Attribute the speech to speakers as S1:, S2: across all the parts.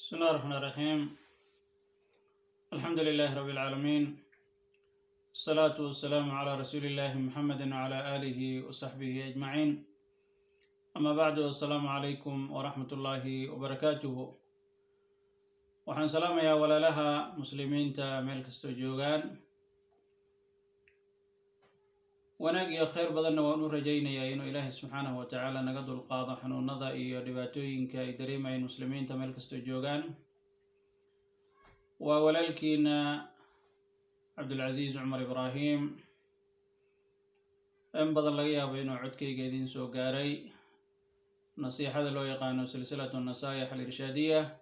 S1: بسم الله الرحمن الرحيم، الحمد لله رب العالمين، الصلاة والسلام على رسول الله محمد وعلى آله وصحبه أجمعين، أما بعد، السلام عليكم ورحمة الله وبركاته. Waxaan salaamayaa walaalaha muslimiinta meel kastoo joogaan. Wanaag iyo khayr badanna waan u rajaynayaa inuu Ilaahay subxaanahu wa tacaala naga dulqaado xanuunada iyo dhibaatooyinka ay dareemayeen muslimiinta meel kastoo joogaan. Waa walaalkiina Cabdulcasiis Cumar Ibraahim. In badan laga yaabo inuu codkayga idiin soo gaaray nasiixada loo yaqaano Silsilatu Nasaayix Alirshaadiya,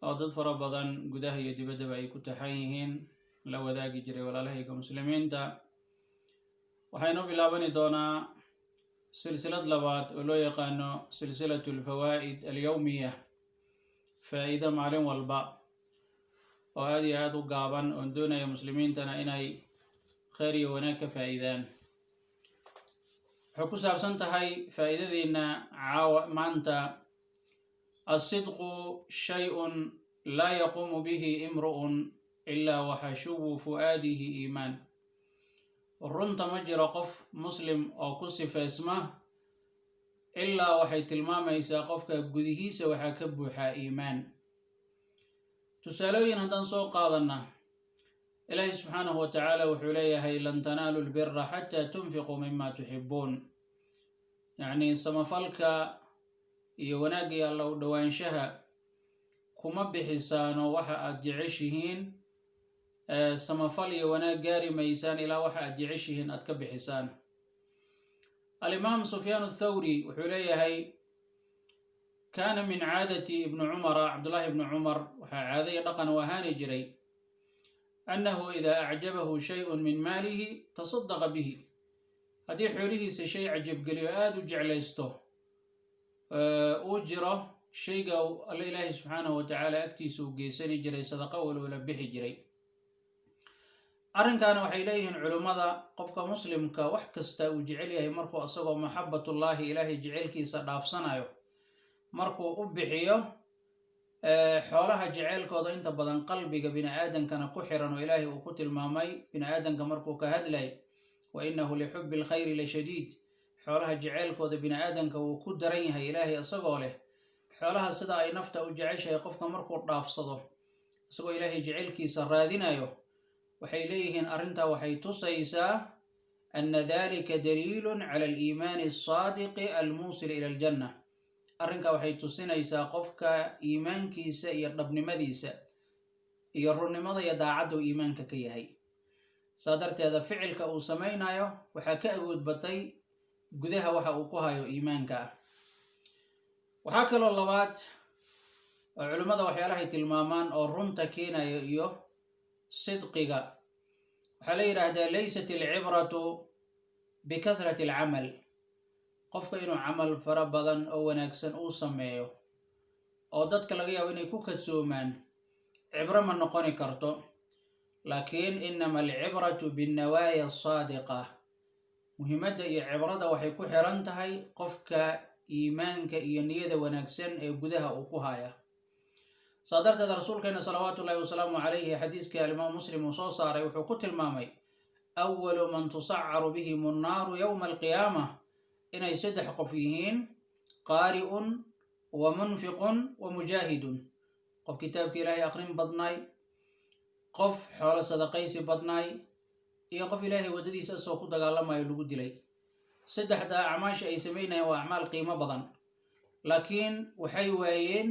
S1: oo dad fara badan gudaha iyo dibaddaba ay ku taxan yihiin, la wadaagi jiray walaalahayga muslimiinta. Waxaynu bilaabani doonaa silsilad labaad oo loo yaqaano Silsilatu Alfawaa'id Alyowmiya, faa'iido maalin walba oo aad iyo aad u gaaban, oon doonaya muslimiintana inay khayr iyo wanaag ka faa'iidaan. Waxay ku saabsan tahay faa'iidadiina caawa maanta: الصدق شيء لا يقوم به امرؤ إلا وحشو فؤاده إيمان. Runta ma jiro qof muslim oo ku sifeysma ilaa waxay tilmaamaysaa qofka gudihiisa waxaa ka buuxaa iimaan. Tusaalooyin haddaan soo qaadanna, Ilaahi subxaanahu wa tacaala wuxuu leeyahay: لن تنالوا البر حتى تنفقوا مما تحبون. Yacni samafalka iyo wanaagga iyo Alla u dhowaanshaha kuma bixisaano waxa aad jeceshihiin. Samafal iyo wanaag gaari maysaan ilaa waxa aad jeceshihiin aad ka bixisaan. Alimaam Sufyaan Athawri wuxuu leeyahay: كان من عادة ابن عمر، Cabdullaahi ibnu Cumar waxaa caado iyo dhaqan u ahaani jiray، أنه إذا أعجبه شيء من ماله تصدق به. Haddii xoolihiisa shay cajabgeliyo, aada u jeclaysto uu jiro, shayga Alle Ilaahi subxaanahu wa tacaala agtiisa uu geysani jiray, sadaqa waloola bixi jiray. Arrinkaana waxay leeyihiin culimmada, qofka muslimka wax kasta uu jecel yahay, markuu asagoo maxabbatullaahi, Ilaahay jecelkiisa dhaafsanayo, markuu u bixiyo xoolaha jeceylkooda inta badan qalbiga bini aadamkana ku xiran, oo Ilaahay uu ku tilmaamay bini aadamka markuu ka hadlay: وإنه لحب الخير لشديد. Xoolaha jeceylkooda bini aadamka wuu ku daran yahay, Ilaahay isagoo leh. Xoolaha sida ay nafta u jeceshahay qofka markuu dhaafsado isagoo Ilaahay jecelkiisa raadinayo, waxay leeyihiin arrintaa waxay tusaysaa أن ذلك دليل على الإيمان الصادق الموصل إلى الجنة. Arrinkaa waxay tusinaysaa qofka iimaankiisa iyo dhabnimadiisa iyo runnimada iyo daacadda uu iimaanka ka yahay. Saa darteeda ficilka uu samaynayo waxaa ka awood batay gudaha waxa uu ku hayo iimaanka ah. Waxaa kaloo labaad oo culimmada waxyaalahay tilmaamaan oo runta keenayo iyo sidqiga, waxaa la yidhaahdaa: ليست العبرة بكثرة العمل. Qofka inuu camal fara badan oo wanaagsan uu sameeyo oo dadka laga yaabo inay ku kadsoomaan, cibro ma noqoni karto, laakiin إنما العبرة بالنوايا الصادقة. Muhiimadda iyo cibrada waxay ku xiran tahay qofka iimaanka iyo niyada wanaagsan ee gudaha uu ku haya. Saa darteed rasuulkeena صلوات الله وسلامه عليه, xadiiskii alimaam Muslim uu soo saaray, wuxuu ku tilmaamay أول من تسعر بهم النار يوم القيامة inay saddex qof yihiin: قارئ ومنفق ومجاهد. Qof kitaabka Ilaahay aqrin badnaay, qof xoolo sadaqaysi badnaay, iyo qof Ilaahay waddadiisa asoo ku dagaalamayo lagu dilay. Saddexda acmaasha ay samaynayaan waa acmaal qiimo badan, laakiin waxay waayeen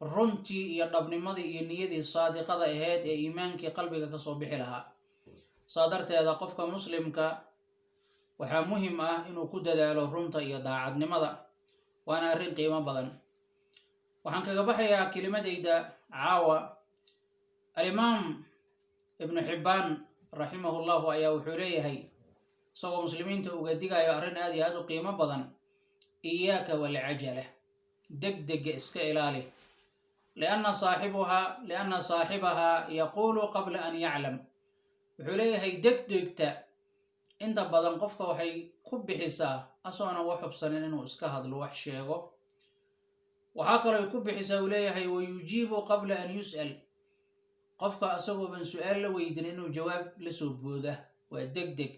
S1: runtii iyo dhabnimadii iyo niyadii saadiqada ahayd ee iimaankii qalbiga kasoo bixi lahaa. Saa darteeda qofka muslimka waxaa muhim ah inuu ku dadaalo runta iyo daacadnimada, waana arrin qiimo badan. Waxaan kaga baxayaa kelimadayda caawa, alimaam Ibnu Xibbaan رحمه الله ayaa wuxuu leeyahay, isagoo muslimiinta uga digayo arrin aad iyo aad u qiimo badan: إياك والعجلة, deg dega iska ilaali, لأن صاحبها يقول قبل أن يعلم. Wuxuu leeyahay, deg degta inta badan qofka waxay ku bixisaa asoona wax hubsanin inuu iska hadlo, wax sheego. Waxaa kaloo ay ku bixisaa, uu leeyahay, wayujiibu qabla an yus'al, qofka asagooban su-aal la weydin inuu jawaab la soo booda, waa deg deg.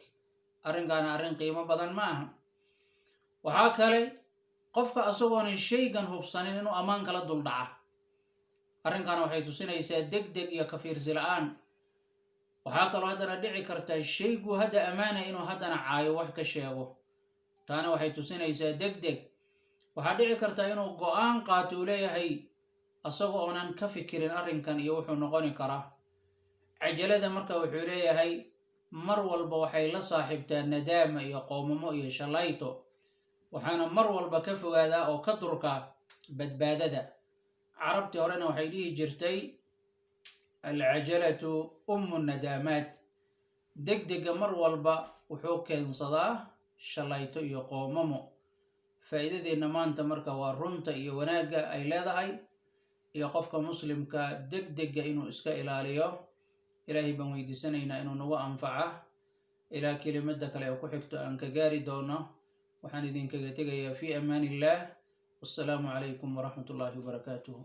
S1: Arrinkaana arrin qiimo badan ma aha. Waxaa kale qofka asagoonan shaygan hubsanin inuu ammaan kala duldhaca, arrinkaana waxay tusinaysaa deg deg iyo kafiirsi la-aan. Waxaa kaloo haddana dhici kartaa shaygu hadda ammaana inuu haddana caayo, wax ka sheego, taana waxay tusinaysaa deg deg. Waxaa dhici kartaa inuu go-aan qaato, uu leeyahay, asaga oonan ka fikirin arrinkan iyo wuxuu noqoni karaa. Cajalada marka, wuxuu leeyahay, mar walba waxay la saaxiibtaa nadaama iyo qoomamo iyo shallayto, waxaana mar walba ka fogaadaa oo ka durkaa badbaadada. Carabtii horena waxay dhihi jirtay: "Alcajalatu ummu nadaamaat." Degdega mar walba wuxuu keensadaa shallayto iyo qoomamo. Faa'iidadeenna maanta marka waa runta iyo wanaagga ay leedahay iyo qofka muslimka degdega inuu iska ilaaliyo. Ilaahay baan weydiisanaynaa inuu nagu anfaca. Ilaa kelimada kale ee ku xigto aan ka gaari doono, waxaan idinkaga tegayaa fi amaan illah. Wassalaamu calaykum waraxmat ullahi wabarakaatuh.